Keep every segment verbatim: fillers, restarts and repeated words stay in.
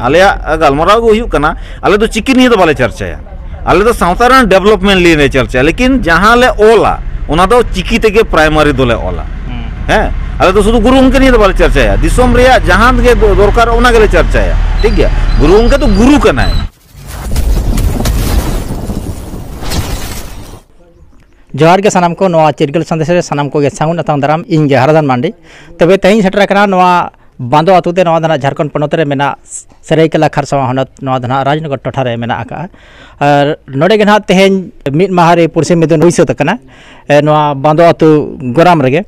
ᱟᱞᱮᱭᱟᱜ ᱜᱟᱞᱢᱟᱨᱟᱣ ᱜᱮ ᱦᱩᱭᱩᱜ ᱠᱟᱱᱟ, ᱟᱞᱮ ᱫᱚ ᱪᱤᱠᱤ ᱱᱤᱭᱮ ᱫᱚ ᱵᱟᱞᱮ ᱪᱟᱨᱪᱟᱭᱟ᱾ ᱟᱞᱮ ᱫᱚ ᱥᱟᱶᱛᱟ ᱨᱮᱱᱟᱜ ᱰᱮᱵᱷᱞᱚᱯᱢᱮᱱᱴ ᱱᱤᱭᱮ ᱞᱮ ᱪᱟᱨᱪᱟᱭᱟ, ᱞᱮᱠᱤᱱ ᱡᱟᱦᱟᱸ ᱞᱮ ᱚᱞᱟ, ᱚᱱᱟ ᱫᱚ ᱪᱤᱠᱤ ᱛᱮᱜᱮ ᱯᱨᱟᱭᱢᱟᱨᱤ ᱫᱚᱞᱮ ᱚᱞᱟ᱾ ᱦᱮᱸ, ᱟᱞᱮ ᱫᱚ ᱥᱩᱫᱷᱩ ᱜᱩᱨᱩ ᱜᱚᱢᱠᱮ ᱱᱤᱭᱮ ᱫᱚ ᱵᱟᱞᱮ ᱪᱟᱨᱪᱟᱭᱟ, ᱫᱤᱥᱚᱢ ᱨᱮᱭᱟᱜ ᱡᱟᱦᱟᱸ ᱜᱮ ᱫᱚ-, ᱫᱚᱨᱠᱟᱨ, ᱚᱱᱟ ᱜᱮᱞᱮ ᱪᱟᱨᱪᱟᱭᱟ, ᱴᱷᱤᱠ ᱜᱮᱭᱟ? ᱜᱩᱨᱩ ᱜᱚᱢᱠᱮ ᱫᱚ ᱜᱩᱨᱩ ᱠᱟᱱᱟᱭ᱾ ᱡᱚᱦᱟᱨ ᱜᱮ ᱥᱟᱱᱟᱢ ᱠᱚ, ᱱᱚᱣᱟ ᱪᱤᱨᱜᱟᱹᱞ ᱥᱟᱸᱫᱮᱥ ᱨᱮ ᱥᱟᱱᱟᱢ ᱠᱚᱜᱮ ᱥᱟᱹᱜᱩᱱ ᱟᱛᱟᱝ ᱫᱟᱨᱟᱢ᱾ ᱤᱧ ᱜᱮ ᱦᱟᱨᱟᱫᱷᱚᱱ ᱢᱟᱱᱰᱤ᱾ ᱛᱚᱵᱮ ᱛᱮᱦᱮᱧ ᱥᱮᱴᱮᱨ ᱟᱠᱟᱱᱟ ᱱᱚᱣᱟ ᱵᱟᱸᱫᱚ ᱟᱹᱛᱩ ᱛᱮ, ᱱᱚᱣᱟ ᱫᱚ ᱱᱟᱦᱟᱜ ᱡᱷᱟᱲᱠᱷᱚᱸᱰ ᱯᱚᱱᱚᱛ ᱨᱮ ᱢᱮᱱᱟᱜ ᱥᱟᱹᱨᱟᱹᱭᱠᱮᱞᱟ ᱠᱷᱟᱨᱥᱟᱣᱟ ᱦᱚᱱᱚᱛ, ᱱᱚᱣᱟ ᱫᱚ ᱱᱟᱦᱟᱜ ᱨᱟᱡᱽᱱᱚᱜᱚᱨ ᱴᱚᱴᱷᱟ ᱨᱮ ᱢᱮᱱᱟᱜ ᱟᱠᱟᱜᱼᱟ᱾ ᱟᱨ ᱱᱚᱰᱮ ᱜᱮ ᱱᱟᱦᱟᱜ ᱛᱮᱦᱮᱧ ᱢᱤᱫ ᱢᱟᱦᱟ ᱨᱮ ᱯᱩᱲᱥᱤ ᱢᱤᱫᱩᱱ ᱦᱩᱭ ᱥᱟᱹᱛ ᱟᱠᱟᱱᱟ, ᱮ, ᱱᱚᱣᱟ ᱵᱟᱸᱫᱚ ᱟᱹᱛᱩ ᱜᱚᱨᱟᱢ ᱨᱮᱜᱮ᱾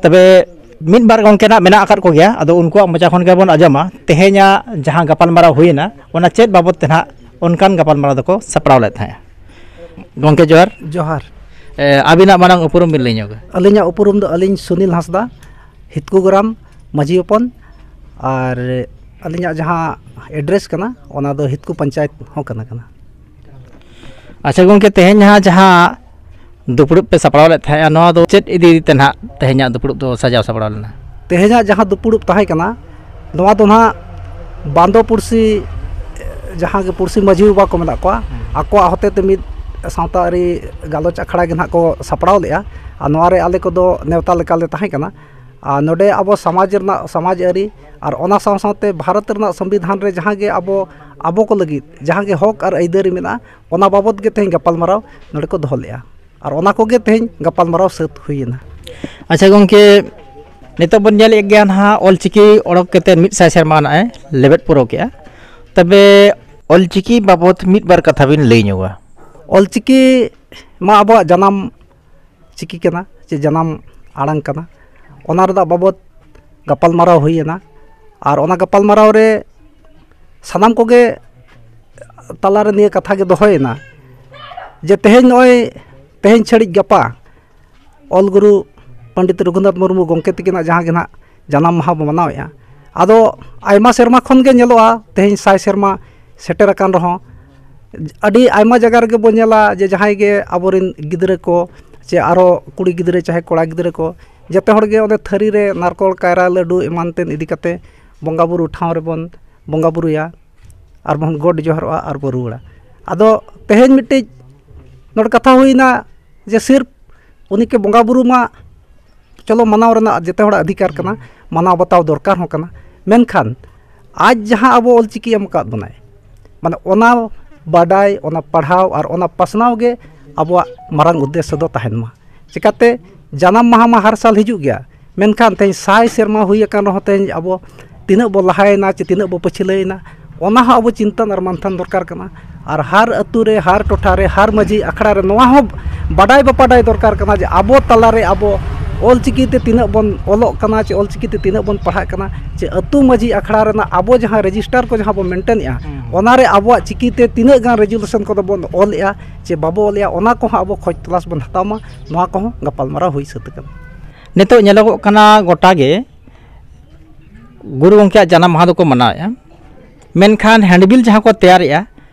ᱛᱚᱵᱮ ᱢᱤᱫ ᱵᱟᱨ ᱜᱚᱢᱠᱮ ᱱᱟᱦᱟᱜ ᱢᱮᱱᱟᱜ ᱟᱠᱟᱫ ᱠᱚᱜᱮᱭᱟ, ᱟᱫᱚ ᱩᱱᱠᱩᱣᱟᱜ ᱢᱚᱪᱟ ᱠᱷᱚᱱ ᱜᱮᱵᱚᱱ ᱟᱸᱡᱚᱢᱟ ᱛᱮᱦᱮᱧᱟᱜ ᱡᱟᱦᱟᱸ ᱜᱟᱯᱟᱞᱢᱟᱨᱟᱣ ᱦᱩᱭᱮᱱᱟ, ᱚᱱᱟ ᱪᱮᱫ ᱵᱟᱵᱚᱛ ᱛᱮ ᱱᱟᱦᱟᱜ ᱚᱱᱠᱟᱱ ᱜᱟᱯᱟᱞᱢᱟᱨᱟᱣ ᱫᱚᱠᱚ ᱥᱟᱯᱲᱟᱣ ᱞᱮᱫ ᱛᱟᱦᱮᱸᱫ᱾ ᱜᱚᱢᱠᱮ ᱡᱚᱦᱟᱨ᱾ ᱡᱚᱦᱟᱨ᱾ ᱮ, ᱟᱹᱵᱤᱱᱟᱜ ᱢᱟᱲᱟᱝ ᱩᱯᱨᱩᱢ ᱵᱤᱱ ᱞᱟᱹᱭ ᱧᱚᱜᱟ? ᱟᱹᱞᱤᱧᱟᱜ ᱩᱯᱨᱩᱢ ᱫᱚ ᱟᱹᱞᱤᱧ ᱥᱩᱱᱤᱞ ᱦᱟᱸᱥᱫᱟ, ᱦᱤᱛᱠᱩ ᱜᱨᱟᱢ ᱢᱟᱹᱡᱷᱤ ᱦᱚᱯᱚᱱ, ᱟᱨ ᱟᱹᱞᱤᱧᱟᱜ ᱡᱟᱦᱟᱸ ᱮᱰᱨᱮᱥ ᱠᱟᱱᱟ, ᱚᱱᱟ ᱫᱚ ᱦᱤᱛᱠᱩ ᱯᱚᱧᱪᱟᱭᱮᱛ ᱦᱚᱸ ᱠᱟᱱᱟ, ᱠᱟᱱᱟ᱾ ᱟᱪᱪᱷᱟ ᱜᱚᱢᱠᱮ, ᱛᱮᱦᱮᱧ ᱱᱟᱦᱟᱜ ᱡᱟᱦᱟᱸ ᱫᱩᱯᱲᱩᱵ ᱯᱮ ᱥᱟᱯᱲᱟᱣ ᱞᱮᱫ ᱛᱟᱦᱮᱸᱫᱼᱟ, ᱱᱚᱣᱟ ᱫᱚ ᱪᱮᱫ ᱤᱫᱤ ᱛᱮ ᱱᱟᱦᱟᱜ ᱛᱮᱦᱮᱧᱟᱜ ᱫᱩᱯᱲᱩᱵ ᱫᱚ ᱥᱟᱡᱟᱣ ᱥᱟᱯᱲᱟᱣ ᱞᱮᱱᱟ? ᱛᱮᱦᱮᱧᱟᱜ ᱡᱟᱦᱟᱸ ᱫᱩᱯᱲᱩᱵ ᱛᱟᱦᱮᱸ ᱠᱟᱱᱟ, ᱱᱚᱣᱟ ᱫᱚ ᱱᱟᱦᱟᱜ ᱵᱟᱸᱫᱚ ᱯᱩᱲᱥᱤ, ᱡᱟᱦᱟᱸ ᱜᱮ ᱯᱩᱲᱥᱤ ᱢᱟᱹᱡᱷᱤ ᱵᱟᱵᱟ ᱠᱚ ᱢᱮᱱᱟᱜ ᱠᱚᱣᱟ, ᱦᱩᱸ᱾ ᱟᱠᱚᱣᱟᱜ ᱦᱚᱛᱮ ᱛᱮ ᱢᱤᱫ ᱥᱟᱶᱛᱟ ᱟᱹᱨᱤ ᱜᱟᱞᱚᱪ ᱟᱠᱷᱲᱟ ᱜᱮ ᱱᱟᱦᱟᱜ ᱠᱚ ᱥᱟᱯᱲᱟᱣ ᱞᱮᱫᱼᱟ᱾ ᱟᱨ ᱱᱚᱣᱟ ᱨᱮ ᱟᱞᱮ ᱠᱚᱫᱚ ᱱᱮᱣᱛᱟ ᱞᱮᱠᱟᱞᱮ ᱛᱟᱦᱮᱸ ᱠᱟᱱᱟ᱾ ᱟᱨ ᱱᱚᱰᱮ ᱟᱵᱚ ᱥᱚᱢᱟᱡᱽ ᱨᱮᱱᱟᱜ, ᱥᱚᱢᱟᱡᱽ ᱟᱹᱨᱤ ᱟᱨ ᱚᱱᱟ ᱥᱟᱶ ᱥᱟᱶᱛᱮ ᱵᱷᱟᱨᱚᱛ ᱨᱮᱱᱟᱜ ᱥᱚᱝᱵᱤᱫᱷᱟᱱ ᱨᱮ ᱡᱟᱦᱟᱸ ᱜᱮ ᱟᱵᱚ, ᱟᱵᱚ ᱠᱚ ᱞᱟᱹᱜᱤᱫ ᱡᱟᱦᱟᱸ ᱜᱮ ᱦᱚᱠ ᱟᱨ ᱟᱹᱭᱫᱟᱹᱨᱤ ᱢᱮᱱᱟᱜᱼᱟ, ᱚᱱᱟ ᱵᱟᱵᱚᱛ ᱜᱮ ᱛᱮᱦᱮᱧ ᱜᱟᱯᱟᱞᱢᱟᱨᱟᱣ ᱱᱚᱰᱮ ᱠᱚ ᱫᱚᱦᱚ ᱞᱮᱫᱼᱟ᱾ ᱟᱨ ᱚᱱᱟ ᱠᱚᱜᱮ ᱛᱮᱦᱮᱧ ᱜᱟᱯᱟᱞᱢᱟᱨᱟᱣ ᱥᱟᱹᱛ ᱦᱩᱭᱮᱱᱟ᱾ ᱟᱪᱪᱷᱟ ᱜᱚᱢᱠᱮ, ᱱᱤᱛᱚᱜ ᱵᱚᱱ ᱧᱮᱞᱮᱫ ᱜᱮᱭᱟ ᱱᱟᱦᱟᱜ, ᱚᱞᱪᱤᱠᱤ ᱚᱰᱚᱠ ᱠᱟᱛᱮ ᱢᱤᱫ ᱥᱟᱭ ᱥᱮᱨᱢᱟ ᱱᱟᱜᱼᱮ ᱞᱮᱵᱮᱫ ᱯᱩᱨᱟᱹᱣ ᱠᱮᱜᱼᱟ᱾ ᱛᱚᱵᱮ ᱚᱞᱪᱤᱠᱤ ᱵᱟᱵᱚᱛ ᱢᱤᱫ ᱵᱟᱨ ᱠᱟᱛᱷᱟ ᱵᱤᱱ ᱞᱟᱹᱭ ᱧᱚᱜᱟ? ᱚᱞᱪᱤᱠᱤ ᱢᱟ ᱟᱵᱚᱣᱟᱜ ᱡᱟᱱᱟᱢ ᱪᱤᱠᱤ ᱠᱟᱱᱟ, ᱪᱮ ᱡᱟᱱᱟᱢ ᱟᱲᱟᱝ ᱠᱟᱱᱟ, ᱚᱱᱟ ᱨᱮᱱᱟᱜ ᱵᱟᱵᱚᱛ ᱜᱟᱯᱟᱞᱢᱟᱨᱟᱣ ᱦᱩᱭᱮᱱᱟ᱾ ᱟᱨ ᱚᱱᱟ ᱜᱟᱯᱟᱞᱢᱟᱨᱟᱣ ᱨᱮ ᱥᱟᱱᱟᱢ ᱠᱚᱜᱮ ᱛᱟᱞᱟᱨᱮ ᱱᱤᱭᱟᱹ ᱠᱟᱛᱷᱟ ᱜᱮ ᱫᱚᱦᱚᱭᱮᱱᱟ ᱡᱮ ᱛᱮᱦᱮᱧ, ᱱᱚᱜᱼᱚᱭ ᱛᱮᱦᱮᱧ ᱪᱷᱟᱹᱲᱤᱡ ᱜᱟᱯᱟ ᱚᱞ ᱜᱩᱨᱩ ᱯᱚᱱᱰᱤᱛ ᱨᱚᱜᱷᱩᱱᱟᱛᱷ ᱢᱩᱨᱢᱩ ᱜᱚᱢᱠᱮ ᱛᱤᱠᱤᱱᱟᱜ ᱡᱟᱦᱟᱸ ᱜᱮ ᱱᱟᱦᱟᱜ ᱡᱟᱱᱟᱢ ᱢᱟᱦᱟ ᱵᱚ ᱢᱟᱱᱟᱣᱮᱫᱼᱟ᱾ ᱟᱫᱚ ᱟᱭᱢᱟ ᱥᱮᱨᱢᱟ ᱠᱷᱚᱱ ᱜᱮ ᱧᱮᱞᱚᱜᱼᱟ, ᱛᱮᱦᱮᱧ ᱥᱟᱭ ᱥᱮᱨᱢᱟ ᱥᱮᱴᱮᱨ ᱟᱠᱟᱱ ᱨᱮᱦᱚᱸ, ᱟᱹᱰᱤ ᱟᱭᱢᱟ ᱡᱟᱭᱜᱟ ᱨᱮᱜᱮ ᱵᱚ ᱧᱮᱞᱟ ᱡᱮ ᱡᱟᱦᱟᱸᱭ ᱜᱮ ᱟᱵᱚᱨᱮᱱ ᱜᱤᱫᱽᱨᱟᱹ ᱠᱚ, ᱪᱮ ᱟᱨᱚ ᱠᱩᱲᱤ ᱜᱤᱫᱽᱨᱟᱹ ᱪᱟᱦᱮ ᱠᱚᱲᱟ ᱜᱤᱫᱽᱨᱟᱹ ᱠᱚ, ᱡᱚᱛᱚ ᱦᱚᱲ ᱜᱮ ᱚᱸᱰᱮ ᱛᱷᱟᱹᱨᱤ ᱨᱮ ᱱᱟᱨᱠᱚᱲ, ᱠᱟᱭᱨᱟ, ᱞᱟᱹᱰᱩ ᱮᱢᱟᱱ ᱛᱮᱱ ᱤᱫᱤ ᱠᱟᱛᱮ ᱵᱚᱸᱜᱟ ᱵᱩᱨᱩ ᱴᱷᱟᱶ ᱨᱮᱵᱚᱱ ᱵᱚᱸᱜᱟ ᱵᱩᱨᱩᱭᱟ᱾ ᱟᱨ ᱵᱚᱱ ᱜᱚᱰ ᱡᱚᱦᱟᱨᱚᱜᱼᱟ ᱟᱨ ᱵᱚ ᱨᱩᱣᱟᱹᱲᱟ᱾ ᱟᱫᱚ ᱛᱮᱦᱮᱧ ᱢᱤᱫᱴᱤᱡ ᱱᱚᱰᱮ ᱠᱟᱛᱷᱟ ᱦᱩᱭᱱᱟ ᱡᱮ ᱥᱤᱨᱯ ᱩᱱᱤ ᱠᱮ ᱵᱚᱸᱜᱟ ᱵᱩᱨᱩ ᱢᱟ ᱪᱚᱞᱚ ᱢᱟᱱᱟᱣ ᱨᱮᱱᱟᱜ ᱡᱮᱛᱮ ᱦᱚᱲᱟᱜ ᱚᱫᱷᱤᱠᱟᱨ ᱠᱟᱱᱟ, ᱢᱟᱱᱟᱣ ᱵᱟᱛᱟᱣ ᱫᱚᱨᱠᱟᱨ ᱦᱚᱸ ᱠᱟᱱᱟ᱾ ᱢᱮᱱᱠᱷᱟᱱ ᱟᱡ ᱡᱟᱦᱟᱸ ᱟᱵᱚ ᱚᱞᱪᱤᱠᱤ ᱮᱢ ᱟᱠᱟᱫ ᱵᱚᱱᱟᱭ, ᱢᱟᱱᱮ ᱚᱱᱟ ᱵᱟᱰᱟᱭ, ᱚᱱᱟ ᱯᱟᱲᱦᱟᱣ ᱟᱨ ᱚᱱᱟ ᱯᱟᱥᱱᱟᱣ ᱜᱮ ᱟᱵᱚᱣᱟᱜ ᱢᱟᱨᱟᱝ ᱩᱫᱽᱫᱮᱥᱥᱚ ᱫᱚ ᱛᱟᱦᱮᱱ ᱢᱟ᱾ ᱪᱤᱠᱟᱹᱛᱮ ᱡᱟᱱᱟᱢ ᱢᱟᱦᱟ ᱢᱟ ᱦᱟᱨ ᱥᱟᱞ ᱦᱤᱡᱩᱜ ᱜᱮᱭᱟ, ᱢᱮᱱᱠᱷᱟᱱ ᱛᱮᱦᱮᱧ ᱥᱟᱭ ᱥᱮᱨᱢᱟ ᱦᱩᱭ ᱟᱠᱟᱱ ᱨᱮᱦᱚᱸ ᱛᱮᱦᱮᱧ ᱟᱵᱚ ᱛᱤᱱᱟᱹᱜ ᱵᱚ ᱞᱟᱦᱟᱭᱮᱱᱟ ᱪᱮ ᱛᱤᱱᱟᱹᱜ ᱵᱚ ᱯᱟᱹᱪᱷᱞᱟᱹᱭᱮᱱᱟ, ᱚᱱᱟ ᱦᱚᱸ ᱟᱵᱚ ᱪᱤᱱᱛᱟᱹᱱ ᱟᱨ ᱢᱟᱱᱛᱷᱟᱱ ᱫᱚᱨᱠᱟᱨ ᱠᱟᱱᱟ᱾ ᱟᱨ ᱦᱟᱨ ᱟᱹᱛᱩ ᱨᱮ, ᱦᱟᱨ ᱴᱚᱴᱷᱟ ᱨᱮ, ᱦᱟᱨ ᱢᱟᱹᱡᱷᱤ ᱟᱠᱷᱲᱟ ᱨᱮ ᱱᱚᱣᱟ ᱦᱚᱸ ᱵᱟᱰᱟᱭ ᱵᱟᱯᱟᱰᱟᱭ ᱫᱚᱨᱠᱟᱨ ᱠᱟᱱᱟ ᱡᱮ ᱟᱵᱚ ᱛᱟᱞᱟᱨᱮ ᱟᱵᱚ ᱚᱞᱪᱤᱠᱤ ᱛᱮ ᱛᱤᱱᱟᱹᱜ ᱵᱚᱱ ᱚᱞᱚᱜ ᱠᱟᱱᱟ ᱪᱮ ᱚᱞᱪᱤᱠᱤ ᱛᱮ ᱛᱤᱱᱟᱹᱜ ᱵᱚᱱ ᱯᱟᱲᱦᱟᱜ ᱠᱟᱱᱟ, ᱪᱮ ᱟᱹᱛᱩ ᱢᱟᱹᱡᱷᱤ ᱟᱠᱷᱲᱟ ᱨᱮᱱᱟᱜ ᱟᱵᱚ ᱡᱟᱦᱟᱸ ᱨᱮᱡᱤᱥᱴᱟᱨ ᱠᱚ ᱡᱟᱦᱟᱸ ᱵᱚᱱ ᱢᱮᱱᱴᱮᱱᱮᱜᱼᱟ, ᱦᱩᱸ᱾ ᱚᱱᱟᱨᱮ ᱟᱵᱚᱣᱟᱜ ᱪᱤᱠᱤ ᱛᱮ ᱛᱤᱱᱟᱹᱜ ᱜᱟᱱ ᱨᱮᱡᱩᱞᱮᱥᱚᱱ ᱠᱚᱫᱚ ᱵᱚᱱ ᱚᱞᱮᱜᱼᱟ ᱪᱮ ᱵᱟᱵᱚ ᱚᱞᱮᱜᱼᱟ, ᱚᱱᱟ ᱠᱚᱦᱚᱸ ᱟᱵᱚ ᱠᱷᱚᱡᱽ ᱛᱚᱞᱟᱥ ᱵᱚᱱ ᱦᱟᱛᱟᱣ ᱢᱟ᱾ ᱱᱚᱣᱟ ᱠᱚᱦᱚᱸ ᱜᱟᱯᱟᱞᱢᱟᱨᱟᱣ ᱦᱩᱭ ᱥᱟᱹᱛ ᱟᱠᱟᱱᱟ᱾ ᱱᱤᱛᱚᱜ ᱧᱮᱞᱚᱜᱚᱜ ᱠᱟᱱᱟ ᱜᱚᱴᱟ ᱜᱮ ᱜᱩᱨᱩ ᱜᱚᱢᱠᱮᱭᱟᱜ ᱡᱟᱱᱟᱢ ᱢᱟᱦᱟ ᱫᱚᱠᱚ ᱢᱟᱱᱟᱣᱮᱫᱼᱟ, ᱢᱮᱱᱠᱷᱟᱱ ᱦᱮᱱᱰᱵᱤᱞ ᱡᱟᱦᱟᱸ ᱠᱚ ᱛᱮᱭᱟᱨᱮᱜᱼᱟ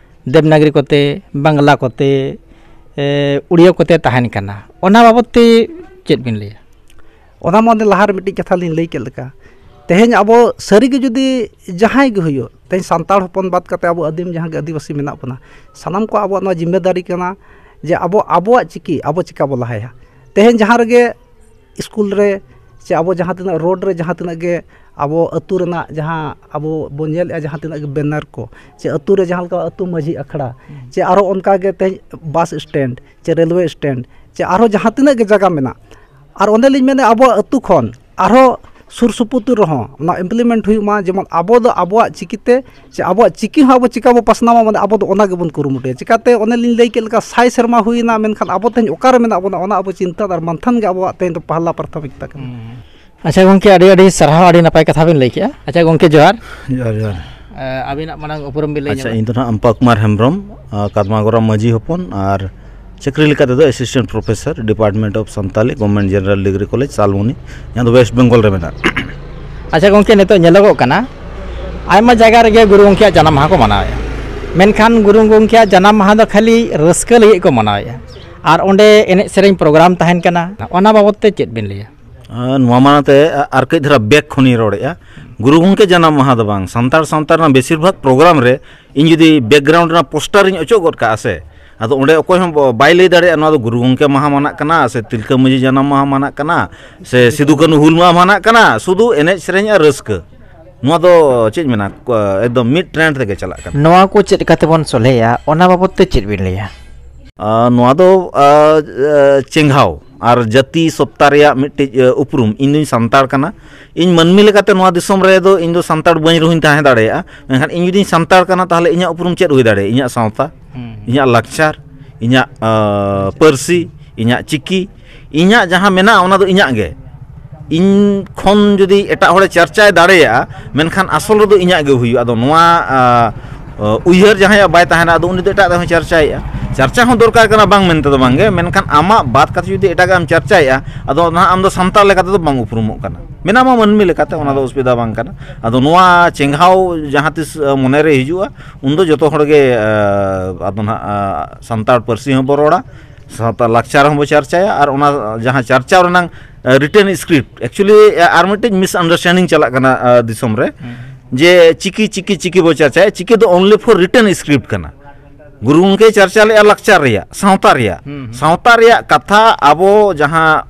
ᱫᱮᱵᱽᱱᱟᱜᱽᱨᱤ ᱠᱚᱛᱮ, ᱵᱟᱝᱞᱟ ᱠᱚᱛᱮ, ᱮ, ᱩᱲᱤᱭᱟ ᱠᱚᱛᱮ ᱛᱟᱦᱮᱱ ᱠᱟᱱᱟ, ᱚᱱᱟ ᱵᱟᱵᱚᱫ ᱛᱮ ᱪᱮᱫ ᱵᱤᱱ ᱞᱟᱹᱭᱟ? ᱚᱱᱟ ᱢᱟ ᱚᱱᱮ ᱞᱟᱦᱟᱨᱮ ᱢᱤᱫᱴᱤᱡ ᱠᱟᱛᱷᱟ ᱞᱤᱧ ᱞᱟᱹᱭ ᱠᱮᱫ ᱞᱮᱠᱟ, ᱛᱮᱦᱮᱧ ᱟᱵᱚ ᱥᱟᱹᱨᱤᱜᱮ ᱡᱩᱫᱤ ᱡᱟᱦᱟᱸᱭ ᱜᱮ ᱦᱩᱭᱩᱜ, ᱛᱮᱦᱮᱧ ᱥᱟᱱᱛᱟᱲ ᱦᱚᱯᱚᱱ ᱵᱟᱫ ᱠᱟᱛᱮ ᱟᱵᱚ ᱟᱹᱫᱤᱢ ᱡᱟᱦᱟᱸ ᱜᱮ ᱟᱹᱫᱤᱵᱟᱹᱥᱤ ᱢᱮᱱᱟᱜ ᱵᱚᱱᱟ, ᱥᱟᱱᱟᱢ ᱠᱚ ᱟᱵᱚᱣᱟᱜ ᱱᱚᱣᱟ ᱡᱤᱢᱢᱮᱫᱟᱨᱤ ᱠᱟᱱᱟ ᱡᱮ ᱟᱵᱚ ᱟᱵᱚᱣᱟᱜ ᱪᱤᱠᱤ ᱟᱵᱚ ᱪᱤᱠᱟ ᱵᱚ ᱞᱟᱦᱟᱭᱟ᱾ ᱛᱮᱦᱮᱧ ᱡᱟᱦᱟᱸ ᱨᱮᱜᱮ ᱥᱠᱩᱞ ᱨᱮ ᱪᱮ ᱟᱵᱚ ᱡᱟᱦᱟᱸ ᱛᱤᱱᱟᱹᱜ ᱨᱳᱰ ᱨᱮ ᱡᱟᱦᱟᱸ ᱛᱤᱱᱟᱹᱜ ᱜᱮ ᱟᱵᱚ ᱟᱹᱛᱩ ᱨᱮᱱᱟᱜ ᱡᱟᱦᱟᱸ ᱟᱵᱚ ᱵᱚᱱ ᱧᱮᱞᱮᱫᱼᱟ, ᱡᱟᱦᱟᱸ ᱛᱤᱱᱟᱹᱜ ᱜᱮ ᱵᱮᱱᱟᱨ ᱠᱚ, ᱪᱮ ᱟᱹᱛᱩ ᱨᱮ ᱡᱟᱦᱟᱸ ᱞᱮᱠᱟ ᱟᱹᱛᱩ ᱢᱟᱹᱡᱷᱤ ᱟᱠᱷᱲᱟ, ᱪᱮ ᱟᱨᱚ ᱚᱱᱠᱟ ᱜᱮ ᱛᱮᱦᱮᱧ ᱵᱟᱥ ᱥᱴᱮᱱᱰ ᱪᱮ ᱨᱮᱞᱣᱮ ᱥᱴᱮᱱᱰ ᱪᱮ ᱟᱨᱦᱚᱸ ᱡᱟᱦᱟᱸ ᱛᱤᱱᱟᱹᱜ ᱜᱮ ᱡᱟᱭᱜᱟ ᱢᱮᱱᱟᱜ, ᱟᱨ ᱚᱸᱰᱮ ᱞᱤᱧ ᱢᱮᱱᱟ ᱟᱵᱚᱣᱟᱜ ᱟᱹᱛᱩ ᱠᱷᱚᱱ ᱟᱨᱦᱚᱸ ᱥᱩᱨ ᱥᱩᱯᱩᱨ ᱨᱮᱦᱚᱸ ᱚᱱᱟ ᱤᱢᱯᱞᱤᱢᱮᱱᱴ ᱦᱩᱭᱩᱜ ᱢᱟ, ᱡᱮᱢᱚᱱ ᱟᱵᱚ ᱫᱚ ᱟᱵᱚᱣᱟᱜ ᱪᱤᱠᱤᱛᱮ ᱪᱮ ᱟᱵᱚᱣᱟᱜ ᱪᱤᱠᱤ ᱦᱚᱸ ᱟᱵᱚ ᱪᱤᱠᱟ ᱵᱚ ᱯᱟᱥᱱᱟᱣᱟ, ᱢᱟᱱᱮ ᱟᱵᱚ ᱫᱚ ᱚᱱᱟ ᱜᱮᱵᱚᱱ ᱠᱩᱨᱩᱢᱩᱴᱩᱭᱟ᱾ ᱪᱤᱠᱟᱛᱮ ᱚᱱᱮ ᱞᱤᱧ ᱞᱟᱹᱭ ᱠᱮᱫ ᱞᱮᱠᱟ ᱥᱟᱭ ᱥᱮᱨᱢᱟ ᱦᱩᱭᱮᱱᱟ, ᱢᱮᱱᱠᱷᱟᱱ ᱟᱵᱚ ᱛᱮᱦᱮᱧ ᱚᱠᱟᱨᱮ ᱢᱮᱱᱟᱜ ᱵᱚᱱᱟ, ᱚᱱᱟ ᱟᱵᱚ ᱪᱤᱱᱛᱟᱹ ᱟᱨ ᱢᱟᱱᱛᱷᱟᱱ ᱜᱮ ᱟᱵᱚᱣᱟᱜ ᱛᱮᱦᱮᱧ ᱫᱚ ᱯᱟᱦᱞᱟ ᱯᱨᱟᱛᱷᱚᱢᱤᱠᱛᱟ ᱠᱟᱱᱟ᱾ ᱟᱪᱪᱷᱟ ᱜᱚᱢᱠᱮ, ᱟᱹᱰᱤ ᱟᱹᱰᱤ ᱥᱟᱨᱦᱟᱣ, ᱟᱹᱰᱤ ᱱᱟᱯᱟᱭ ᱠᱟᱛᱷᱟ ᱵᱤᱱ ᱞᱟᱹᱭ ᱠᱮᱜᱼᱟ᱾ ᱟᱪᱪᱷᱟ ᱜᱚᱢᱠᱮ, ᱡᱚᱦᱟᱨ᱾ ᱡᱚᱦᱟᱨ, ᱡᱚᱦᱟᱨ᱾ ᱮ, ᱟᱹᱵᱤᱱᱟᱜ ᱢᱟᱲᱟᱝ ᱩᱯᱨᱩᱢ ᱵᱤᱱ ᱞᱟᱹᱭ ᱟᱪᱪᱷᱟ, ᱧᱚᱜᱟ? ᱤᱧ ᱫᱚ ᱱᱟᱦᱟᱜ ᱟᱢᱯᱟ ᱠᱩᱢᱟᱨ ᱦᱮᱢᱵᱨᱚᱢ, ᱟ, ᱠᱟᱫᱢᱟᱜᱚᱨᱟ ᱢᱟᱹᱡᱷᱤ ᱦᱚᱯᱚᱱ ᱟᱨ ᱪᱟᱹᱠᱨᱤ ᱞᱮᱠᱟ ᱛᱮᱫᱚ Assistant Professor, Department of Santali, Government General Degree College, ᱥᱟᱞᱢᱩᱱᱤ, ᱡᱟᱦᱟᱸ ᱫᱚ ᱣᱮᱥᱴ ᱵᱮᱝᱜᱚᱞ ᱨᱮ ᱢᱮᱱᱟᱜᱼᱟ᱾ ᱟᱪᱪᱷᱟ ᱜᱚᱢᱠᱮ, ᱱᱤᱛᱚᱜ ᱧᱮᱞᱚᱜᱚᱜ ᱠᱟᱱᱟ ᱟᱭᱢᱟ ᱡᱟᱭᱜᱟ ᱨᱮᱜᱮ ᱜᱩᱨᱩ ᱜᱚᱢᱠᱮᱭᱟᱜ ᱡᱟᱱᱟᱢ ᱢᱟᱦᱟ ᱠᱚ ᱢᱟᱱᱟᱣᱮᱫᱼᱟ, ᱢᱮᱱᱠᱷᱟᱱ ᱜᱩᱨᱩ ᱜᱚᱢᱠᱮᱭᱟᱜ ᱡᱟᱱᱟᱢ ᱢᱟᱦᱟ ᱫᱚ ᱠᱷᱟᱹᱞᱤ ᱨᱟᱹᱥᱠᱟᱹ ᱞᱟᱹᱜᱤᱫ ᱠᱚ ᱢᱟᱱᱟᱣᱮᱫᱼᱟ, ᱟᱨ ᱚᱸᱰᱮ ᱮᱱᱮᱡ ᱥᱮᱨᱮᱧ ᱯᱨᱳᱜᱨᱟᱢ ᱛᱟᱦᱮᱱ ᱠᱟᱱᱟ, ᱚᱱᱟ ᱵᱟᱵᱚᱫ ᱛᱮ ᱪᱮᱫ ᱵᱤᱱ ᱞᱟᱹᱭᱟ? ᱟ, ᱱᱚᱣᱟ ᱢᱟᱲᱟᱝ ᱛᱮ ᱟ-, ᱟᱨ ᱠᱟᱹᱡ ᱫᱷᱟᱨᱟ ᱵᱮᱠ ᱠᱷᱚᱱᱤᱧ ᱨᱚᱲᱮᱫᱼᱟ᱾ ᱜᱩᱨᱩ ᱜᱚᱢᱠᱮ ᱡᱟᱱᱟᱢ ᱢᱟᱦᱟ ᱫᱚ ᱵᱟᱝ, ᱥᱟᱱᱛᱟᱲ ᱥᱟᱶᱛᱟ ᱨᱮᱱᱟᱜ ᱵᱮᱥᱤᱨ ᱵᱷᱟᱜᱽ ᱯᱨᱳᱜᱨᱟᱢ ᱨᱮ ᱤᱧ ᱡᱩᱫᱤ ᱵᱮᱠᱜᱨᱟᱣᱩᱱᱰ ᱨᱮᱱᱟᱜ ᱯᱳᱥᱴᱟᱨ ᱤᱧ ᱚᱪᱚᱜ ᱜᱚᱫ ᱠᱟᱜᱼᱟ ᱥᱮ, ᱟᱫᱚ ᱚᱸᱰᱮ ᱚᱠᱚᱭ ᱦᱚᱸ ᱵᱟᱭ ᱞᱟᱹᱭ ᱫᱟᱲᱮᱭᱟᱜᱼᱟ ᱱᱚᱣᱟ ᱫᱚ ᱜᱩᱨᱩ ᱜᱚᱢᱠᱮ ᱢᱟᱦᱟ ᱢᱟᱱᱟᱜ ᱠᱟᱱᱟ ᱥᱮ ᱛᱤᱞᱠᱟᱹ ᱢᱟᱹᱡᱷᱤ ᱡᱟᱱᱟᱢ ᱢᱟᱦᱟ ᱢᱟᱱᱟᱜ ᱠᱟᱱᱟ ᱥᱮ ᱥᱤᱫᱩ ᱠᱟᱹᱱᱦᱩ ᱦᱩᱞ ᱢᱟᱦᱟ ᱢᱟᱱᱟᱜ ᱠᱟᱱᱟ, ᱥᱩᱫᱷᱩ ᱮᱱᱮᱡ ᱥᱮᱨᱮᱧ ᱟᱨ ᱨᱟᱹᱥᱠᱟᱹ᱾ ᱱᱚᱣᱟ ᱫᱚ ᱪᱮᱫ ᱤᱧ ᱢᱮᱱᱟ, ᱮᱠᱫᱚᱢ ᱢᱤᱫ ᱴᱨᱮᱱᱰ ᱛᱮᱜᱮ ᱪᱟᱞᱟᱜ ᱠᱟᱱᱟ᱾ ᱱᱚᱣᱟ ᱠᱚ ᱪᱮᱫ ᱞᱮᱠᱟ ᱛᱮᱵᱚᱱ ᱥᱚᱞᱦᱮᱭᱟ, ᱚᱱᱟ ᱵᱟᱵᱚᱫ ᱛᱮ ᱪᱮᱫ ᱵᱤᱱ ᱞᱟᱹᱭᱟ? ᱟᱨ ᱱᱚᱣᱟ ᱫᱚ ᱟᱨ, ᱟᱨ ᱪᱮᱸᱜᱷᱟᱣ ᱟᱨ ᱡᱟᱹᱛᱤ ᱥᱚᱛᱛᱟ ᱨᱮᱭᱟᱜ ᱢᱤᱫᱴᱤᱡ ᱩᱯᱨᱩᱢ᱾ ᱤᱧ ᱫᱩᱧ ᱥᱟᱱᱛᱟᱲ ᱠᱟᱱᱟ, ᱤᱧ ᱢᱟᱹᱱᱢᱤ ᱞᱮᱠᱟᱛᱮ ᱱᱚᱣᱟ ᱫᱤᱥᱚᱢ ᱨᱮᱫᱚ ᱤᱧ ᱫᱚ ᱥᱟᱱᱛᱟᱲ ᱵᱟᱹᱧ ᱨᱮᱦᱚᱸᱧ ᱛᱟᱦᱮᱸ ᱫᱟᱲᱮᱭᱟᱜᱼᱟ, ᱢᱮᱱᱠᱷᱟᱱ ᱤᱧ ᱡᱩᱫᱤᱧ ᱥᱟᱱᱛᱟᱲ ᱠᱟᱱᱟ, ᱛᱟᱦᱚᱞᱮ ᱤᱧᱟᱹᱜ ᱩᱯᱨᱩᱢ ᱪᱮᱫ ᱦᱩᱭ ᱫᱟᱲᱮᱭᱟᱜᱼᱟ? ᱤᱧᱟᱹᱜ ᱥᱟᱶᱛᱟ, ᱤᱧᱟᱹᱜ ᱞᱟᱠᱪᱟᱨ, ᱤᱧᱟᱹᱜ ᱯᱟᱹᱨᱥᱤ, ᱤᱧᱟᱹᱜ ᱪᱤᱠᱤ, ᱤᱧᱟᱹᱜ ᱡᱟᱦᱟᱸ ᱢᱮᱱᱟᱜᱼᱟ, ᱚᱱᱟ ᱫᱚ ᱤᱧᱟᱹᱜ ᱜᱮ᱾ ᱤᱧ ᱠᱷᱚᱱ ᱡᱩᱫᱤ ᱮᱴᱟᱜ ᱦᱚᱲᱮ ᱪᱟᱨᱪᱟᱭ ᱫᱟᱲᱮᱭᱟᱜᱼᱟ, ᱢᱮᱱᱠᱷᱟᱱ ᱟᱥᱚᱞ ᱨᱮᱫᱚ ᱤᱧᱟᱹᱜ ᱜᱮ ᱦᱩᱭᱩᱜᱼᱟ᱾ ᱟᱫᱚ ᱱᱚᱣᱟ ᱩᱭᱦᱟᱹᱨ ᱡᱟᱦᱟᱸᱭᱟᱜ ᱵᱟᱭ ᱛᱟᱦᱮᱱᱟ, ᱟᱫᱚ ᱩᱱᱤ ᱫᱚ ᱮᱴᱟᱜ ᱨᱮᱦᱚᱸ ᱪᱟᱨᱪᱟᱭᱮᱫᱼᱟ᱾ ᱪᱟᱨᱪᱟ ᱦᱚᱸ ᱫᱚᱨᱠᱟᱨ ᱠᱟᱱᱟ, ᱵᱟᱝ ᱢᱮᱱᱛᱮ ᱫᱚ ᱵᱟᱝ ᱜᱮ, ᱢᱮᱱᱠᱷᱟᱱ ᱟᱢᱟᱜ ᱵᱟᱫ ᱠᱟᱛᱮ ᱡᱩᱫᱤ ᱮᱴᱟᱜᱟᱜ ᱮᱢ ᱪᱟᱨᱪᱟᱭᱮᱫᱼᱟ, ᱟᱫᱚ ᱱᱟᱦᱟᱜ ᱟᱢ ᱫᱚ ᱥᱟᱱᱛᱟᱲ ᱞᱮᱠᱟ ᱛᱮᱫᱚ ᱵᱟᱝ ᱩᱯᱨᱩᱢᱚᱜ ᱠᱟᱱᱟ᱾ ᱢᱮᱱᱟᱢᱟ ᱢᱟᱹᱱᱢᱤ ᱞᱮᱠᱟᱛᱮ, ᱚᱱᱟ ᱫᱚ ᱚᱥᱩᱵᱤᱫᱷᱟ ᱵᱟᱝ ᱠᱟᱱᱟ᱾ ᱟᱫᱚ ᱱᱚᱣᱟ ᱪᱮᱸᱜᱷᱟᱣ ᱡᱟᱦᱟᱸ ᱛᱤᱥ ᱢᱚᱱᱮᱨᱮ ᱦᱤᱡᱩᱜᱼᱟ, ᱩᱱᱫᱚ ᱡᱚᱛᱚ ᱦᱚᱲᱜᱮ ᱟᱫᱚ ᱱᱟᱦᱟᱜ ᱥᱟᱱᱛᱟᱲ ᱯᱟᱹᱨᱥᱤ ᱦᱚᱸᱵᱚ ᱨᱚᱲᱟ, ᱥᱟᱶᱛᱟ ᱞᱟᱠᱪᱟᱨ ᱦᱚᱸᱵᱚ ᱪᱟᱨᱪᱟᱭᱟ, ᱟᱨ ᱚᱱᱟ ᱡᱟᱦᱟᱸ ᱪᱟᱨᱪᱟᱣ ᱨᱮᱱᱟᱝ ᱨᱤᱴᱮᱱ ᱥᱠᱨᱤᱯᱴ, ᱮᱠᱪᱩᱭᱮᱞᱤ ᱟᱨ ᱢᱤᱫᱴᱮᱡ ᱢᱤᱥᱟᱱᱰᱟᱨᱥᱴᱮᱱᱰᱤᱝ ᱪᱟᱞᱟᱜ ᱠᱟᱱᱟ ᱫᱤᱥᱚᱢ ᱨᱮ, ᱡᱮ ᱪᱤᱠᱤ ᱪᱤᱠᱤ ᱪᱤᱠᱤ ᱵᱚ ᱪᱟᱨᱪᱟᱭᱟ᱾ ᱪᱤᱠᱤ ᱫᱚ ᱚᱱᱞᱤ ᱯᱷᱚᱨ ᱨᱤᱴᱮᱱ ᱥᱠᱨᱤᱯᱴ ᱠᱟᱱᱟ᱾ ᱜᱩᱨᱩ ᱜᱚᱢᱠᱮᱭ ᱪᱟᱨᱪᱟ ᱞᱮᱫᱼᱟ ᱞᱟᱠᱪᱟᱨ ᱨᱮᱭᱟᱜ, ᱥᱟᱶᱛᱟ ᱨᱮᱭᱟᱜ᱾ ᱥᱟᱶᱛᱟ ᱨᱮᱭᱟᱜ ᱠᱟᱛᱷᱟ ᱟᱵᱚ ᱡᱟᱦᱟᱸ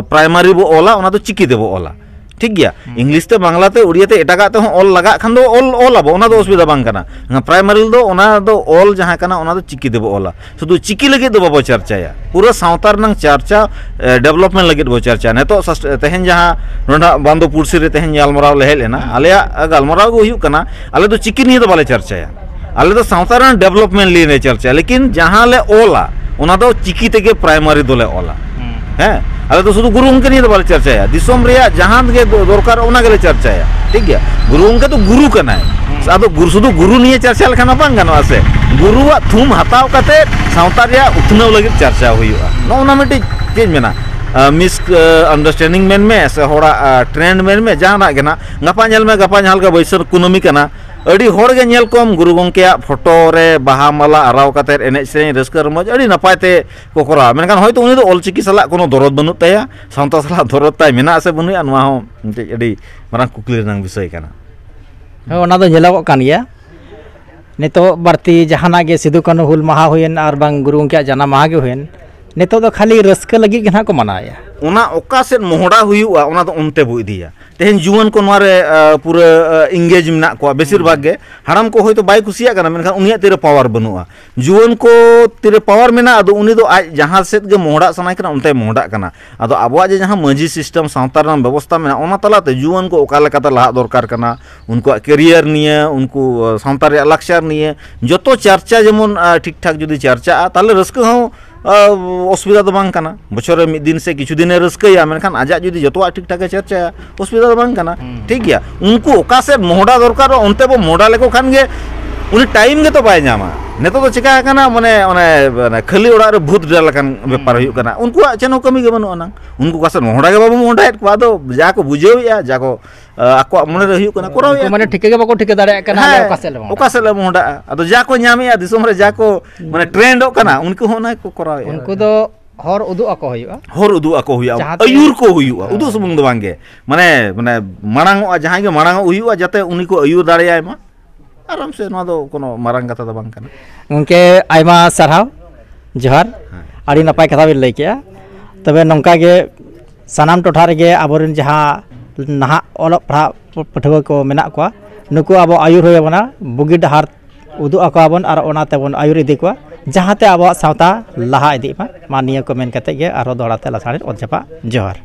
ᱯᱨᱟᱭᱢᱟᱨᱤ ᱵᱚ ᱚᱞᱟ, ᱚᱱᱟ ᱫᱚ ᱪᱤᱠᱤ ᱛᱮᱵᱚ ᱚᱞᱟ᱾ ᱴᱷᱤᱠ ᱜᱮᱭᱟ? ᱤᱝᱞᱤᱥ ᱛᱮ, ᱵᱟᱝᱞᱟ ᱛᱮ, ᱩᱲᱤᱭᱟ ᱛᱮ, ᱮᱴᱟᱜᱟᱜ ᱛᱮᱦᱚᱸ ᱚᱞ ᱞᱟᱜᱟᱜ ᱠᱷᱟᱱ ᱫᱚ ᱚᱞ, ᱚᱞ ᱟᱵᱚ, ᱚᱱᱟ ᱫᱚ ᱚᱥᱩᱵᱤᱫᱷᱟ ᱵᱟᱝ ᱠᱟᱱᱟ᱾ ᱯᱨᱟᱭᱢᱟᱨᱤ ᱫᱚ, ᱚᱱᱟ ᱫᱚ ᱚᱞ ᱡᱟᱦᱟᱸ ᱠᱟᱱᱟ, ᱚᱱᱟ ᱫᱚ ᱪᱤᱠᱤ ᱛᱮᱵᱚ ᱚᱞᱟ᱾ ᱥᱩᱫᱷᱩ ᱪᱤᱠᱤ ᱞᱟᱹᱜᱤᱫ ᱫᱚ ᱵᱟᱵᱚ ᱪᱟᱨᱪᱟᱭᱟ, ᱯᱩᱨᱟᱹ ᱥᱟᱶᱛᱟ ᱨᱮᱱᱟᱝ ᱪᱟᱨᱪᱟ ᱰᱮᱵᱷᱞᱚᱯᱢᱮᱱᱴ ᱞᱟᱹᱜᱤᱫ ᱵᱚ ᱪᱟᱨᱪᱟᱭᱟ᱾ ᱱᱤᱛᱚᱜ ᱛᱮᱦᱮᱧ ᱡᱟᱦᱟᱸ ᱱᱚᱰᱮ ᱵᱟᱱᱫᱚ ᱯᱩᱲᱥᱤ ᱨᱮ ᱛᱮᱦᱮᱧ ᱜᱟᱞᱢᱟᱨᱟᱣ ᱞᱮ ᱦᱮᱡ ᱞᱮᱱᱟ, ᱟᱞᱮᱭᱟᱜ ᱜᱟᱞᱢᱟᱨᱟᱣ ᱜᱮ ᱦᱩᱭᱩᱜ ᱠᱟᱱᱟ, ᱟᱞᱮ ᱫᱚ ᱪᱤᱠᱤ ᱱᱤᱭᱮ ᱫᱚ ᱵᱟᱞᱮ ᱪᱟᱨᱪᱟᱭᱟ᱾ ᱟᱞᱮ ᱫᱚ ᱥᱟᱶᱛᱟ ᱨᱮᱱᱟᱜ ᱰᱮᱵᱷᱞᱚᱯᱢᱮᱱᱴ ᱱᱤᱭᱮ ᱞᱮ ᱪᱟᱨᱪᱟᱭᱟ, ᱞᱮᱠᱤᱱ ᱡᱟᱦᱟᱸ ᱞᱮ ᱚᱞᱟ, ᱚᱱᱟ ᱫᱚ ᱪᱤᱠᱤ ᱛᱮᱜᱮ ᱯᱨᱟᱭᱢᱟᱨᱤ ᱫᱚᱞᱮ ᱚᱞᱟ᱾ ᱦᱮᱸ, ᱟᱞᱮ ᱫᱚ ᱥᱩᱫᱷᱩ ᱜᱩᱨᱩ ᱜᱚᱢᱠᱮ ᱱᱤᱭᱮ ᱫᱚ ᱵᱟᱞᱮ ᱪᱟᱨᱪᱟᱭᱟ, ᱫᱤᱥᱚᱢ ᱨᱮᱭᱟᱜ ᱡᱟᱦᱟᱸ ᱜᱮ ᱫᱚ-, ᱫᱚᱨᱠᱟᱨ, ᱚᱱᱟ ᱜᱮᱞᱮ ᱪᱟᱨᱪᱟᱭᱟ᱾ ᱴᱷᱤᱠ ᱜᱮᱭᱟ? ᱜᱩᱨᱩ ᱜᱚᱢᱠᱮ ᱫᱚ ᱜᱩᱨᱩ ᱠᱟᱱᱟᱭ᱾ ᱟᱫᱚ ᱜᱩᱨᱩ, ᱥᱩᱫᱷᱩ ᱜᱩᱨᱩ ᱱᱤᱭᱮ ᱪᱟᱨᱪᱟ ᱞᱮᱠᱷᱟᱱ ᱢᱟ ᱵᱟᱝ ᱜᱟᱱᱚᱜᱼᱟ ᱥᱮ᱾ ᱜᱩᱨᱩᱣᱟᱜ ᱛᱷᱩᱢ ᱦᱟᱛᱟᱣ ᱠᱟᱛᱮ ᱥᱟᱶᱛᱟ ᱨᱮᱭᱟᱜ ᱩᱛᱱᱟᱹᱣ ᱞᱟᱹᱜᱤᱫ ᱪᱟᱨᱪᱟ ᱦᱩᱭᱩᱜᱼᱟ᱾ ᱱᱚᱜᱼᱚ ᱱᱟ ᱢᱤᱫᱴᱤᱡ, ᱪᱮᱫ ᱤᱧ ᱢᱮᱱᱟ, ᱢᱤᱥ ᱟᱱᱰᱟᱨᱥᱴᱮᱱᱰᱤᱝ ᱢᱮᱱ ᱢᱮ ᱥᱮ ᱦᱚᱲᱟᱜ ᱴᱨᱮᱱᱰ ᱢᱮᱱ ᱢᱮ, ᱡᱟᱦᱟᱱᱟᱜ ᱜᱮ ᱱᱟᱜ, ᱜᱟᱯᱟ ᱧᱮᱞ ᱢᱮ, ᱜᱟᱯᱟ ᱡᱟᱦᱟᱸ ᱞᱮᱠᱟ ᱵᱟᱹᱭᱥᱟᱹᱠᱷ ᱠᱩᱱᱟᱹᱢᱤ ᱠᱟᱱᱟ, ᱟᱹᱰᱤ ᱦᱚᱲ ᱜᱮ ᱧᱮᱞ ᱠᱚᱢ, ᱜᱩᱨᱩ ᱜᱚᱢᱠᱮᱭᱟᱜ ᱯᱷᱳᱴᱳ ᱨᱮ ᱵᱟᱦᱟ ᱢᱟᱞᱟ ᱟᱨᱟᱣ ᱠᱟᱛᱮᱫ ᱮᱱᱮᱡ ᱥᱮᱨᱮᱧ ᱨᱟᱹᱥᱠᱟᱹ ᱨᱚᱢᱚᱡᱽ ᱟᱹᱰᱤ ᱱᱟᱯᱟᱭ ᱛᱮ ᱠᱚ ᱠᱚᱨᱟᱣᱟ᱾ ᱢᱮᱱᱠᱷᱟᱱ ᱦᱚᱭᱛᱳ ᱩᱱᱤ ᱫᱚ ᱚᱞᱪᱤᱠᱤ ᱥᱟᱞᱟᱜ ᱠᱳᱱᱳ ᱫᱚᱨᱚᱫ ᱵᱟᱹᱱᱩᱜ ᱛᱟᱭᱟ, ᱥᱟᱶᱛᱟ ᱥᱟᱞᱟᱜ ᱫᱚᱨᱚᱫ ᱛᱟᱭ ᱢᱮᱱᱟᱜᱼᱟ ᱥᱮ ᱵᱟᱹᱱᱩᱜᱼᱟ, ᱱᱚᱣᱟ ᱦᱚᱸ ᱢᱤᱫᱴᱮᱡ ᱟᱹᱰᱤ ᱢᱟᱨᱟᱝ ᱠᱩᱠᱞᱤ ᱨᱮᱱᱟᱜ ᱵᱤᱥᱚᱭ ᱠᱟᱱᱟ᱾ ᱦᱳᱭ, ᱚᱱᱟ ᱫᱚ ᱧᱮᱞᱚᱜᱚᱜ ᱠᱟᱱ ᱜᱮᱭᱟ᱾ ᱱᱤᱛᱚᱜ ᱵᱟᱹᱲᱛᱤ ᱡᱟᱦᱟᱱᱟᱜ ᱜᱮ ᱥᱤᱫᱩ ᱠᱟᱹᱱᱦᱩ ᱦᱩᱞ ᱢᱟᱦᱟ ᱦᱩᱭᱮᱱ ᱟᱨ ᱵᱟᱝ ᱜᱩᱨᱩ ᱜᱚᱢᱠᱮᱭᱟᱜ ᱡᱟᱱᱟᱢ ᱢᱟᱦᱟ ᱜᱮ ᱦᱩᱭᱮᱱ, ᱱᱤᱛᱚᱜ ᱫᱚ ᱠᱷᱟᱹᱞᱤ ᱨᱟᱹᱥᱠᱟᱹ ᱞᱟᱹᱜᱤᱫ ᱜᱮ ᱱᱟᱦᱟᱜ ᱠᱚ ᱢᱟᱱᱟᱣᱮᱫᱼᱟ᱾ ᱚᱱᱟ ᱚᱠᱟ ᱥᱮᱫ ᱢᱚᱦᱰᱟ ᱦᱩᱭᱩᱜᱼᱟ, ᱚᱱᱟ ᱫᱚ ᱚᱱᱛᱮ ᱵᱚ ᱤᱫᱤᱭᱟ᱾ ᱛᱮᱦᱮᱧ ᱡᱩᱣᱟᱹᱱ ᱠᱚ ᱱᱚᱣᱟ ᱨᱮ, ᱟ, ᱯᱩᱨᱟᱹ, ᱟ, engage ᱢᱮᱱᱟᱜ ᱠᱚᱣᱟ ᱵᱮᱥᱤᱨ ᱵᱷᱟᱜᱽ ᱜᱮ᱾ ᱦᱟᱲᱟᱢ ᱠᱚ ᱦᱚᱭᱛᱳ ᱵᱟᱭ ᱠᱩᱥᱤᱭᱟᱜ ᱠᱟᱱᱟ, ᱢᱮᱱᱠᱷᱟᱱ ᱩᱱᱤᱭᱟᱜ ᱛᱤᱨᱮ power ᱵᱟᱹᱱᱩᱜᱼᱟ᱾ ᱡᱩᱣᱟᱹᱱ ᱠᱚ ᱛᱤᱨᱮ power ᱢᱮᱱᱟᱜᱼᱟ, ᱟᱫᱚ ᱩᱱᱤ ᱫᱚ ᱟᱡ ᱡᱟᱦᱟᱸ ᱥᱮᱫ ᱜᱮ ᱢᱚᱦᱰᱟᱜ ᱥᱟᱱᱟᱭ ᱠᱟᱱᱟ, ᱚᱱᱛᱮᱭ ᱢᱚᱦᱰᱟᱜ ᱠᱟᱱᱟ᱾ ᱟᱫᱚ ᱟᱵᱚᱣᱟᱜ ᱡᱮ ᱡᱟᱦᱟᱸ ᱢᱟᱹᱡᱷᱤ system, ᱥᱟᱶᱛᱟ ᱨᱮᱱᱟᱜ ᱵᱮᱵᱚᱥᱛᱷᱟ ᱢᱮᱱᱟᱜᱼᱟ, ᱚᱱᱟ ᱛᱟᱞᱟᱛᱮ ᱡᱩᱣᱟᱹᱱ ᱠᱚ ᱚᱠᱟ ᱞᱮᱠᱟᱛᱮ ᱞᱟᱦᱟᱜ ᱫᱚᱨᱠᱟᱨ ᱠᱟᱱᱟ, ᱩᱱᱠᱩᱣᱟᱜ career ᱱᱤᱭᱮ, ᱩᱱᱠᱩ, ᱟ, ᱥᱟᱶᱛᱟ ᱨᱮᱭᱟᱜ ᱞᱟᱠᱪᱟᱨ ᱱᱤᱭᱮ ᱡᱚᱛᱚ ᱪᱟᱨᱪᱟ ᱡᱮᱢᱚᱱ, ᱟ, ᱴᱷᱤᱠ ᱴᱷᱟᱠ ᱡᱩᱫᱤ ᱪᱟᱨᱪᱟᱜᱼᱟ, ᱛᱟᱦᱚᱞᱮ ᱨᱟᱹᱥᱠᱟᱹ ᱦᱚᱸ, ᱟ, ᱚᱥᱩᱵᱤᱫᱷᱟ ᱫᱚ ᱵᱟᱝ ᱠᱟᱱᱟ᱾ ᱵᱚᱪᱷᱚᱨ ᱨᱮ ᱢᱤᱫ ᱫᱤᱱ ᱥᱮ ᱠᱤᱪᱷᱩ ᱫᱤᱱᱮ ᱨᱟᱹᱥᱠᱟᱹᱭᱟ, ᱢᱮᱱᱠᱷᱟᱱ ᱟᱡᱟᱜ ᱡᱩᱫᱤ ᱡᱚᱛᱚᱣᱟᱜ ᱴᱷᱤᱠ ᱴᱷᱟᱠᱮ ᱪᱟᱨᱪᱟᱭᱟ, ᱚᱥᱩᱵᱤᱫᱷᱟ ᱫᱚ ᱵᱟᱝ ᱠᱟᱱᱟ᱾ ᱦᱩᱸ᱾ ᱴᱷᱤᱠ ᱜᱮᱭᱟ, ᱩᱱᱠᱩ ᱚᱠᱟ ᱥᱮᱫ ᱢᱚᱦᱰᱟ ᱫᱚᱨᱠᱟᱨᱚᱜᱼᱟ, ᱚᱱᱛᱮ ᱵᱚ ᱢᱚᱦᱰᱟ ᱞᱮᱠᱚ ᱠᱷᱟᱱ ᱜᱮ ᱩᱱᱤ time ᱜᱮᱛᱚ ᱵᱟᱭ ᱧᱟᱢᱟ᱾ ᱱᱤᱛᱚᱜ ᱫᱚ ᱪᱮᱠᱟ ᱟᱠᱟᱱᱟ, ᱢᱟᱱᱮ ᱚᱱᱮ, ᱚᱱᱮ ᱠᱷᱟᱹᱞᱤ ᱚᱲᱟᱜ ᱨᱮ ᱵᱷᱩᱛ ᱰᱮᱨᱟ ᱞᱮᱠᱟᱱ ᱵᱮᱯᱟᱨ ᱦᱩᱸ᱾ ᱦᱩᱭᱩᱜ ᱠᱟᱱᱟ᱾ ᱩᱱᱠᱩᱣᱟᱜ ᱪᱮᱫ ᱦᱚᱸ ᱠᱟᱹᱢᱤ ᱜᱮ ᱵᱟᱹᱱᱩᱜ ᱟᱱᱟᱝ᱾ ᱩᱱᱠᱩ ᱚᱠᱟ ᱥᱮᱫ ᱢᱚᱦᱰᱟ ᱜᱮ ᱵᱟᱵᱚ ᱢᱚᱦᱰᱟᱭᱮᱫ ᱠᱚᱣᱟ, ᱟᱫᱚ ᱡᱟ ᱠᱚ ᱵᱩᱡᱷᱟᱹᱣᱮᱫᱼᱟ, ᱡᱟ ᱠᱚ, ᱟ, ᱟᱠᱚᱣᱟᱜ ᱢᱚᱱᱮ ᱨᱮ ᱦᱩᱭᱩᱜ ᱠᱟᱱᱟ, ᱠᱚᱨᱟᱣᱮᱫᱼᱟ ᱩᱱᱠᱩ ᱢᱟᱱᱮ ᱠᱚ᱾ ᱴᱷᱤᱠᱟᱹ ᱜᱮ ᱵᱟᱠᱚ ᱴᱷᱤᱠᱟᱹ ᱫᱟᱲᱮᱭᱟᱜ ᱠᱟᱱᱟ, ᱟᱞᱮ ᱦᱮᱸ, ᱚᱠᱟ ᱥᱮᱫ ᱞᱮ ᱢᱚᱦᱰᱟᱜᱼᱟ᱾ ᱚᱠᱟ ᱥᱮᱫ ᱞᱮ ᱢᱚᱦᱰᱟᱜᱼᱟ? ᱟᱫᱚ ᱡᱟ ᱠᱚ ᱧᱟᱢᱮᱫᱼᱟ, ᱫᱤᱥᱚᱢ ᱨᱮ ᱡᱟ ᱠᱚ, ᱢᱟᱱᱮ, trend ᱚᱜ ᱠᱟᱱᱟ, ᱩᱱᱠᱩ ᱦᱚᱸ ᱚᱱᱟ ᱜᱮᱠᱚ ᱠᱚᱨᱟᱣᱮᱫᱼᱟ᱾ ᱩᱱᱠᱩ ᱫᱚ ᱦᱚᱨ ᱩᱫᱩᱜ ᱟᱠᱚ ᱦᱩᱭᱩᱜᱼᱟ᱾ ᱦᱚᱨ ᱩᱫᱩᱜ ᱟᱠᱚ ᱦᱩᱭᱩᱜᱼᱟ, ᱡᱟᱦᱟᱸᱛᱮ ᱟᱹᱭᱩᱨ ᱠᱚ ᱦᱩᱭᱩᱜᱼᱟ, ᱦᱮᱸ᱾ ᱩᱫᱩᱜ ᱥᱩᱢᱩᱝ ᱫᱚ ᱵᱟᱝ ᱜᱮ, ᱢᱟᱱᱮ, ᱢᱟᱱᱮ, ᱢᱟᱲᱟᱝ ᱚᱜᱼᱟ, ᱡᱟᱦᱟᱸᱭ ᱜᱮ ᱢᱟᱲᱟᱝ ᱚᱜ ᱦᱩᱭᱩᱜᱼᱟ, ᱡᱟᱛᱮ ᱩᱱᱤ ᱠᱚ ᱟᱹᱭᱩᱨ ᱫᱟᱲᱮᱭᱟᱭ ᱢᱟ᱾ ᱟᱨᱟᱢ ᱥᱮ, ᱱᱚᱣᱟ ᱫᱚ ᱠᱳᱱᱳ ᱢᱟᱨᱟᱝ ᱠᱟᱛᱷᱟ ᱫᱚ ᱵᱟᱝ ᱠᱟᱱᱟ᱾ ᱜᱚᱢᱠᱮ, ᱟᱭᱢᱟ ᱥᱟᱨᱦᱟᱣ, ᱡᱚᱦᱟᱨ᱾ ᱦᱮᱸ᱾ ᱟᱹᱰᱤ ᱱᱟᱯᱟᱭ ᱠᱟᱛᱷᱟ ᱵᱤᱱ ᱞᱟᱹᱭ ᱠᱮᱜᱼᱟ᱾ ᱛᱚᱵᱮ ᱱᱚᱝᱠᱟ ᱜᱮ ᱥᱟᱱᱟᱢ ᱴᱚᱴᱷᱟ ᱨᱮᱜᱮ ᱟᱵᱚᱨᱮᱱ ᱡᱟᱦᱟᱸ ᱱᱟᱦᱟᱜ ᱚᱞᱚᱜ ᱯᱟᱲᱦᱟᱜ ᱯᱟᱹᱴᱷᱩᱣᱟᱹ ᱠᱚ ᱢᱮᱱᱟᱜ ᱠᱚᱣᱟ, ᱱᱩᱠᱩ ᱟᱵᱚ ᱟᱹᱭᱩᱨ ᱦᱩᱭ ᱟᱵᱚᱱᱟ, ᱵᱩᱜᱤ ᱰᱟᱦᱟᱨ ᱩᱫᱩᱜ ᱟᱠᱚᱣᱟᱵᱚᱱ ᱟᱨ ᱚᱱᱟ ᱛᱮᱵᱚᱱ ᱟᱹᱭᱩᱨ ᱤᱫᱤ ᱠᱚᱣᱟ, ᱡᱟᱦᱟᱸᱛᱮ ᱟᱵᱚᱣᱟᱜ ᱥᱟᱶᱛᱟ ᱞᱟᱦᱟ ᱤᱫᱤᱜ ᱢᱟ᱾ ᱢᱟ ᱱᱤᱭᱟᱹ ᱠᱚ ᱢᱮᱱ ᱠᱟᱛᱮ ᱜᱮ ᱟᱨᱦᱚᱸ ᱫᱚᱦᱲᱟ ᱛᱮ ᱞᱟᱥᱟᱲᱦᱮᱫ ᱚᱛ ᱡᱟᱯᱟᱜ ᱡᱚᱦᱟᱨ᱾